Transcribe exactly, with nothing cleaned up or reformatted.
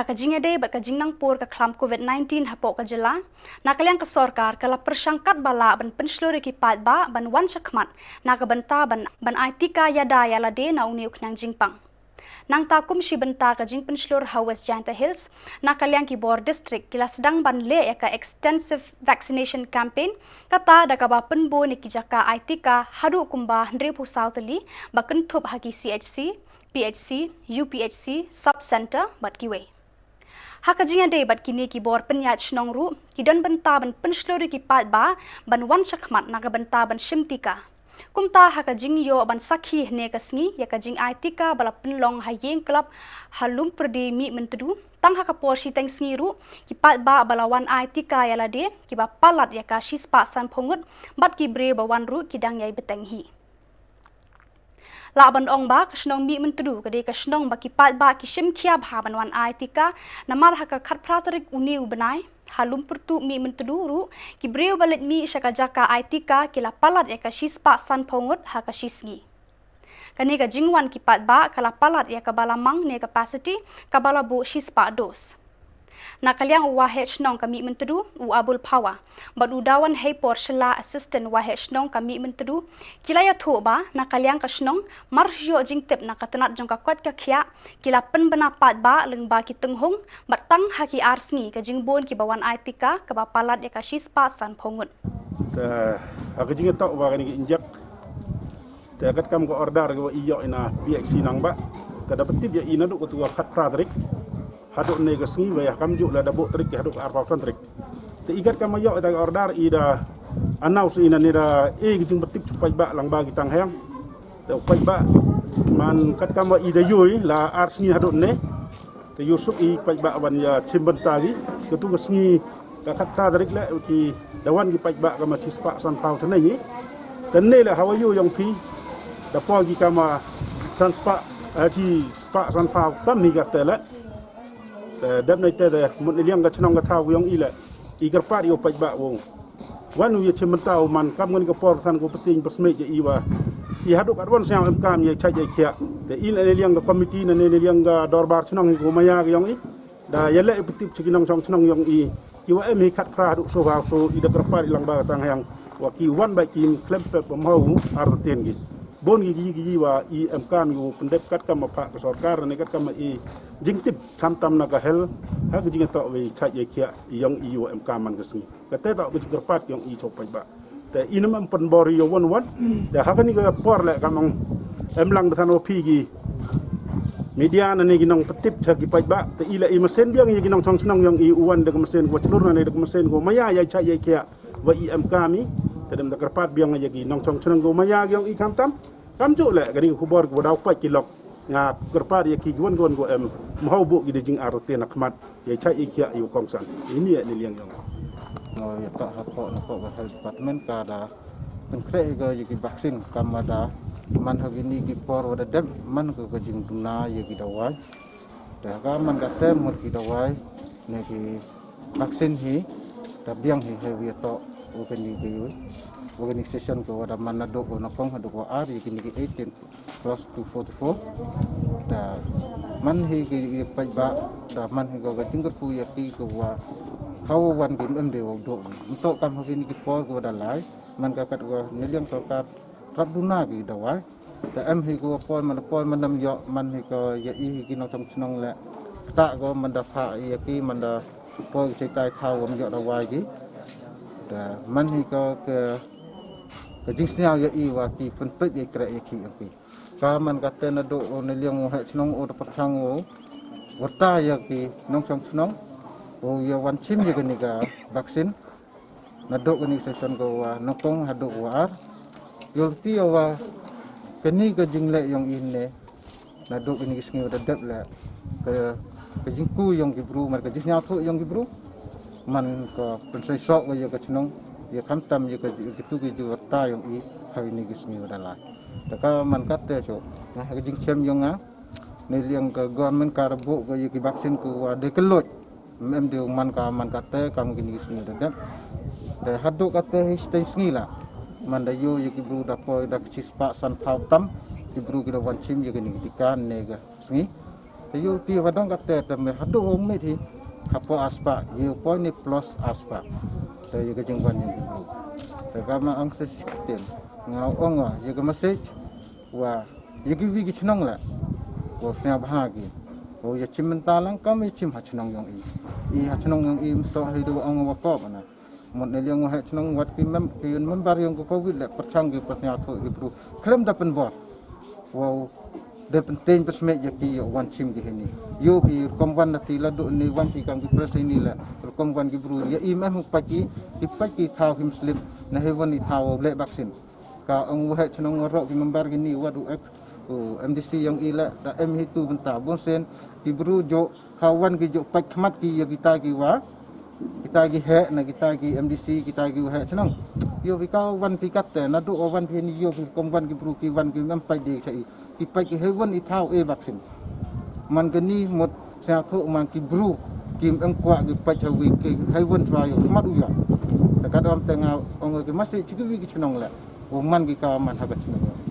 Ka jingïadei bad ka jingnangpur ka khlam COVID nineteen hapoh ka jylla, na ka liang ka sorkar ka la pyrshang katba lah ban pynshlur ïa ki paidbah ban wan shakhmat na ka bynta ban, ban ai tika ïada ïa lade na une u khñiang jingpang. Nangta kum shi bynta ka jingpynshlur ha West Jaintia Hills, na ka liang ki bor district ki la sdang ban leh ïa ka extensive vaccination campaign, kata da kaba pynbun ïa ki jaka ai tika haduh kumba hynriewphew saw tylli, ba kynthup ha ki C H C, P H C, U P H C, Sub Centre bad kiwei. Ha ka jingïadei bad kine ki bor pynïaid shnong ruh, ki don bynta ban pynshlur ïa ki paidbah ban wan shakhmat na ka bynta ban shim tika. Kumta ha ka jingïoh ban sakhi hynne ka sngi ïa ka jingai tika ba la pynlong ha Ïing Club ha Lumpyrdi Mihmyntdu, tang ha ka por shiteng sngi ruh, ki paidbah ba la wan ai tika ïa lade, kiba palat ïa ka shispah sanphew ngut, bad ki briew ba wan ruh ki dang ïai bteng hi. Lah ban ong ba ka shnong Mihmyntdu ka dei ka shnong ba ki paidbah ki shim khia bha ban wan ai tika, namar ha ka khatphra tarik une u bnai, ha Lumpyrtuh Mihmyntdu ruh, ki briew ba leit mih sha ka jaka ai tika ki la palat ïa ka shispah sanphew ngut ha ka shisngi. Kane ka jingwan ki paidbah ka la palat ïa ka ba la mang ne capacity, ka ba la buh shispah dos. Na ka liang u Waheh Shnong ka Mihmyntdu, u Abul Phawa, bad u Dawan Heipor Shylla, Assistant Waheh Shnong ka Mihmyntdu, ki la ïathuh ba na ka liang ka shnong, mar shu ïoh jingtip na ka tnat jong ka koit ka khiah, ki la pynbna paidbah lyngba ki tynghung, bad tang ha ki ar sngi ka jingbun kiba wan ai tika kaba palat ïa ka shispah sanphew ngut. Te ha ka jingïatoh ba kane ka injek, te katkam ka order kaba i ïoh ïa na P H C Nangbah, te da pyntip ïa i naduh katto ka khatphra tarik haduh ne ka sngi, ba ïa kamjuh la da buh tarik haduh ka arphew san tarik. Te i katkam ïoh ïa ka order, i da announce ïa na ne da e ka jingpyntip sha u paidbah lyngba ki tnat. Te u paidbah man katkam ba i da ïoh la ar sngi haduh ne, te ïoh suk i paidbah wan ïa shim bynta ki. Katto ka sngi ka khatphra tarik leh ki da wan ki paidbah kama shispah sanphew tynnei. Te ne leh ha wa ïoh ïong phi da poi ki kama sanspah, eh, shispah sanphew tam hi katte leh. Te dep na ite te mut ne liang ka shnong ka thaw ïong i leh, i kyrpad ïa u paidbah u wan u ïa shim bynta u man kam ngan ka por san ko pyntieng pynsmit ïa i wa i haduh katwan sngewbha em kam ïa chait ïa khiah. Te i ne liang ka committee ne ne liang ka dorbar shnong hi ko maya ka ïong i, da ïa leh pyntip sha ki nongshong shnong ïong i, ki wa em hi khatphra haduh sawphew so, i da kyrpad ïa lang ba ka tnat wa ki wan ba ki khlem pep ba mhaw ar ten ki. Bun ki ki ki wa i em kam ïa u pyndep katkam ma pha ka sorkar ne katkam ma i jingtip khamtam na ka health, ha ka jingïatoh wa i chait ïa khiah ïong i wa em kam man ka sngi. Katte toh ka jingkyrpad ïong i sha u paidbah. Te i nam em pynbor ïa wan wan. Te ha kane ka por leh kam ong em lang da than wa phi ki media ne ne ki nongpyntip sha ki paidbah. Te i leh i masen biang ïa ki nongshong shnong ïong i u wan da ka masen ko chlur ne da ka masen ko maya ïa chait ïa khiah wa i em kam i. Te dam da kyrpad biang ïa ki nongshong shnong ko maya ïong i khamtam. Kamjuh leh kane ka khubor ko daw pait ki lok. Nga kyrpad ïa ki ki wan ki wan ko em mhaw buh ki da jingar te na khmat. Ïa chait ïa khiah ïa u kongsan. Ini ïa ne liang ïong. Nga ïa ta ha pok na pok ka health department ka da pynkhreh ïa ka ïa ki vaccine kam da man ha kini ki por wa da dep man ka ka jingduna ïa ki dawai. Te ha ka man ka te mut ki dawai ne ki vaccine hi da biang hi he wi to u kani ki wi. U kani session ko wa da man na dok u na kong ha dok wa ar ïa kini ki eighteen plus two forty-four. Da man hi ki, ki paidbah, da man hi ko ka jingkyrkhu ïa ki ko wa hawa wan ki em de wa dok. Ntok kam ha kini ki por ko da lai, man ka kat wa ne liang sorkar trap duna ki dawai. Da em hi ko poi man poi man nam ïoh, man hi ko ïa i hi ki nongshong shnong leh. Ta ko man da pha ïa ki man da poi ki kai thaw wa ïoh dawai ki. Da man hi ko ka, ka jingsngew ïa i wa ki pynpeit ïa kreh ïa ki ïa ki. Ka man ka te na dok u ne liang u heh shnong u da pyrshang u warta ïa ki nongshong shnong u ïa wan shim ïa kani ka vaccine. Na dok kani ka session ko wa nongkong ha dok wa ar. Ïoh ti wa kani ka jingleh ïong i ne na dok kani ka sngi wa da dep leh ka, ka jingku ïong ki bru man ka jingsngew thuh ïong ki bru. Man ka pynsei sok wa ïa ka shnong ïa khamtam ïa ka, ïa ka tu ka ju warta ïong i ha kani ka sngi wa da lai. Te ka man ka te so nga ha ka jingchem ïong nga. Ne liang ka government ka da buh ka ïa ki vaccine ko wa de ka loj. Em de man ka man ka te kam kini ki sngi da dep. Te haduh ka te hi steng sngi la. Man da ïoh ïa ki bru da poi da ki shispah sanphew tam. Ki bru ki da wan shim ïa kini ki tika ne ka sngi. Te ïoh phi wa dang kata te me haduh ong mit hi hapoh aspah ïoh poi ni plus aspah. Te ïa ka jingwan ïa ki bru. Te ka ma ong sa shikten nga ong wa ïa ka message wa ïa ki wi ki chnong la. Wa sñiaw bha ki. Wa ïa chim mynta lang kam ïa chim ha chnong yong i. I ha chnong yong i mto hi do ong wa kop na. Mut ne liang wa ha chnong wat ki mem ki member yong ko covid le perchang ki persñiaw tho ki bru. Khlem da pynbor. Wow, de pyntein pynshmet ïa ki ïa wan chim ki hini. Ïoh ki rukom wan na ti la duh ni wan ki kam ki press hini la rukom wan ki bru ïa i mem hu pait ki, ki pait ki thaw him slip na he wan i thaw le vaccine. Ka ong wa ha chnong wa rok ki member ki ni wa du ek u M D C yong i la da em hi tu bynta bon sen ki bru jo ha wan ki jo pait khmat ki ïa kita ki wa kita ki heh na kita ki M D C kita ki heh chnong. Ïoh phi ka wan phi kat te na du o wan phi ni ïoh phi kom wan ki bru ki wan ki mem pait de cha i ki pait ki hei wan i thaw e vaccine. Man ka ni mut sa tho man ki bru ki em kwah ki pait cha wi ki hei wan chwa ïoh smat u ïoh. Te ka dom te nga ong ki mesti chi ki wi ki chnong le. Wo man ki ka man ha ka chnong.